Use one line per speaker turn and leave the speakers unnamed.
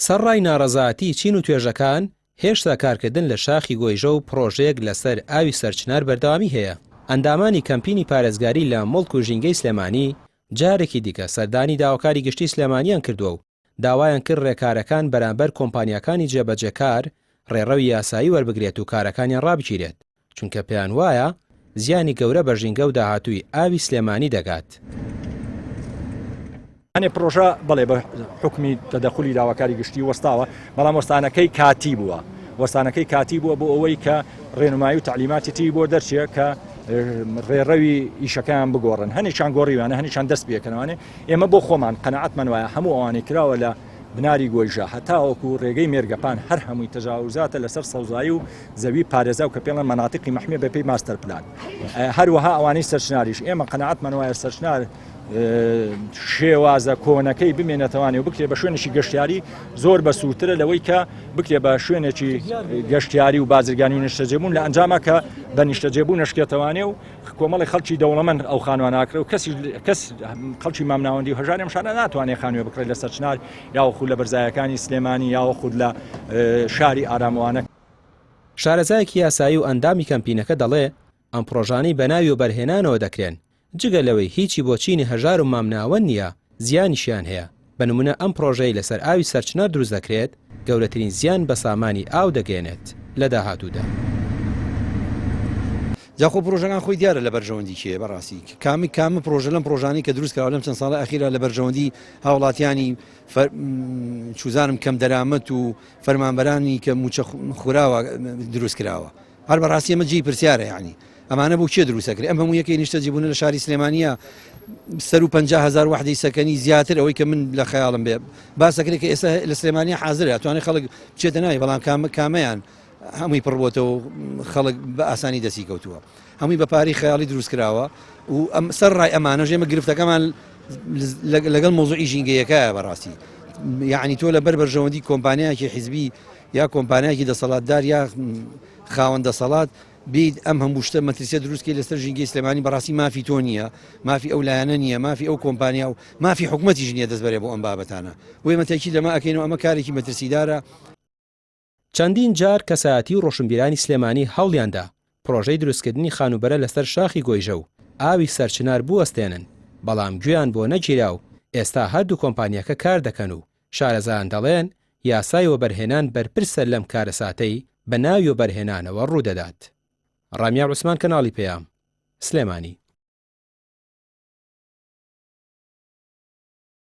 سەرڕای ناڕەزایەتی چین و توێژەکان، هێشتا کارکردن لە شاخی گۆیژە و پڕۆژەیەک لەسەر ئاوی سەرچنار بەردەوامی هەیە. ئەندامانی کەمپینی پارێزگاری لە موڵک و ژینگەی سلێمانی جارێکی دیکە سەردانی داواکاری گشتی سلێمانیان کردووە و داوایان کرد رێکارەکان بەرامبەر کۆمپانیاکانی جێبەجێکار رێڕەوی یاسایی وەربگرێت و کارەکانیان رابگیرێت، چونکە پێیان وایە زیانی گەورە بە ژینگە و داهاتووی ئاوی سلێمانی دەگات.
هەنێ پڕۆژە بەڵێ بە حوکمی تەدەخولی داواکاری گشتی وەستاوە، بەڵام وەستانەکەی کاتی بووە، وەستانەکەی کاتی بووە بۆ ئەوەی کە ڕێنمایی و تەعلیماتی تری بۆ دەرچێ کە ڕێڕەوی ئیشەکەیان بگۆڕن، هەنێکیان گۆڕیویانە هەنێکیان دەست پێکەنەوانێ، ئێمە بۆ خۆمان قەناعەتمان وایە هەموو ئەوانەی کراوە لە بناری گۆیژە هەتاوەکو ڕێگەی مێرگەپان هەر هەمووی تەجاوزاتە لەسەر سەوزایی و زەوی پارێزاو کە پێڵێن مەناتیقی مەحمیە بەپێی ماستەر پلان هەروەها ئەوانەی سەرچناریش ئێمە قەناعەتمان وایە سەرچنار شێوازە کۆنەکەی بمێنێتەوانێ و بکرێ بە شوێنێکی گەشتیاری زۆر بەسوودترە لەوەی کە بکرێ بە شوێنێکی گەشتیاری و بازرگانی و نیشتەجێبوون لە ئەنجاما کە بە نیشتەجێبوون نەشکێتەوانێ و کۆمەڵی خەڵکی دەوڵەمەند ئەو خانووە ناکرێ و کەسی کەس خەڵکی مامناوەندی و هەژاری ئەم شارە ناتوانێت خانووێ بکڕێت لە سەرچنار یاوەخود لە بەرزایەکانی سلێمانی یاوەخود لە شاری ئاراموانە.
شارەزایەکی یاسایی و ئەندامی کەمپینەکە دەڵێ، ئەم پڕۆژانەی بەناوی وەبەرهێنانەوە دەکرێن، جگە لەوەی هیچی بۆ چینی هەژار و مامناوەند نییە، زیانیشیان هەیە، بە نمونە ئەم پڕۆژەی لەسەر ئاوی سەرچنار دروست دەکرێت، گەورەترین زیان بە سامانی ئاو دەگەیەنێت لە داهاتوودا.
جا خۆ پڕۆژەکان خۆی دیارە لە بەرژەوەندی کێیە بەڕاستی کامی کامە پڕۆژە لەم پڕۆژانەی کە دروست کراوە لەم چەند ساڵە ئەخیرا لە بەرژەوەندی هاوڵاتیانی چوزانم کەم دەرامەت و فەرمانبەرانی کە موچە خوراوە دروست کراوە هەر بەڕاستی ئەمە جێی پرسیارە یعنی ئەمانە بۆ کێ دروست ئەکرێ ئەم هەموو یەکەی نیشتەجێبوونە لە شاری سلێمانیە سەر و 50 هزار وحدەی سەکەنی زیاتر ئەوەی کە من لە خەیاڵم بێ باسەکرێت کە ئێستا لە سلێمانیە حاضرە ئەتوانێت خەڵک بچێتە ناوی بەڵام کامە کامەیان هەمووی پڕبووەتەوە و خەڵک بە ئاسانی دەستی کەوتووە هەمووی بە پارەی خەیاڵی دروست کراوە و ئەم سەر ڕای ئەمانەش ئێمە گرفتەکەمان لەگەڵ مۆزوعی ژینگەیەکایە بەڕاستی یعنی تۆ لەبەر بەرژەوەندی کۆمپانیایەکی حیزبی یا کۆمپانیایەکی دەسەڵاتدار یا خاوەن دەسەڵات بیت ئەم هەموو شتە مەترسیە دروستکەی لەسەر ژینگەی سلێمانی بەڕاستی مافی تۆ نییە مافی ئەو لایەنە نییە مافی ئەو کۆمپانیا و مافی حکومەتیش نییە دەست بەرێ بۆ ئەم بابەتانە بۆ ئێمە تەکی لەمە ئەکەین و ئەمە کارێکی مەترسیدارە.
چەندین جار کەسایەتی و ڕۆشنبیرانی سلێمانی هەوڵیاندا پڕۆژەی دروستکردنی خانووبەرە لەسەر شاخی گۆیژە و ئاوی سەرچنار بوەستێنن، بەڵام گوێیان بۆ نەگیرا و ئێستا هەردوو کۆمپانیاکە کاردەکەن و شارەزایان دەڵێن یاسای وەبەرهێنان بەرپرسە لەم کارەساتەی بە ناوی وەبەرهێنانەوە ڕوودەدات. ڕامیار عوسمان کەناڵی پەیام، سلێمانی.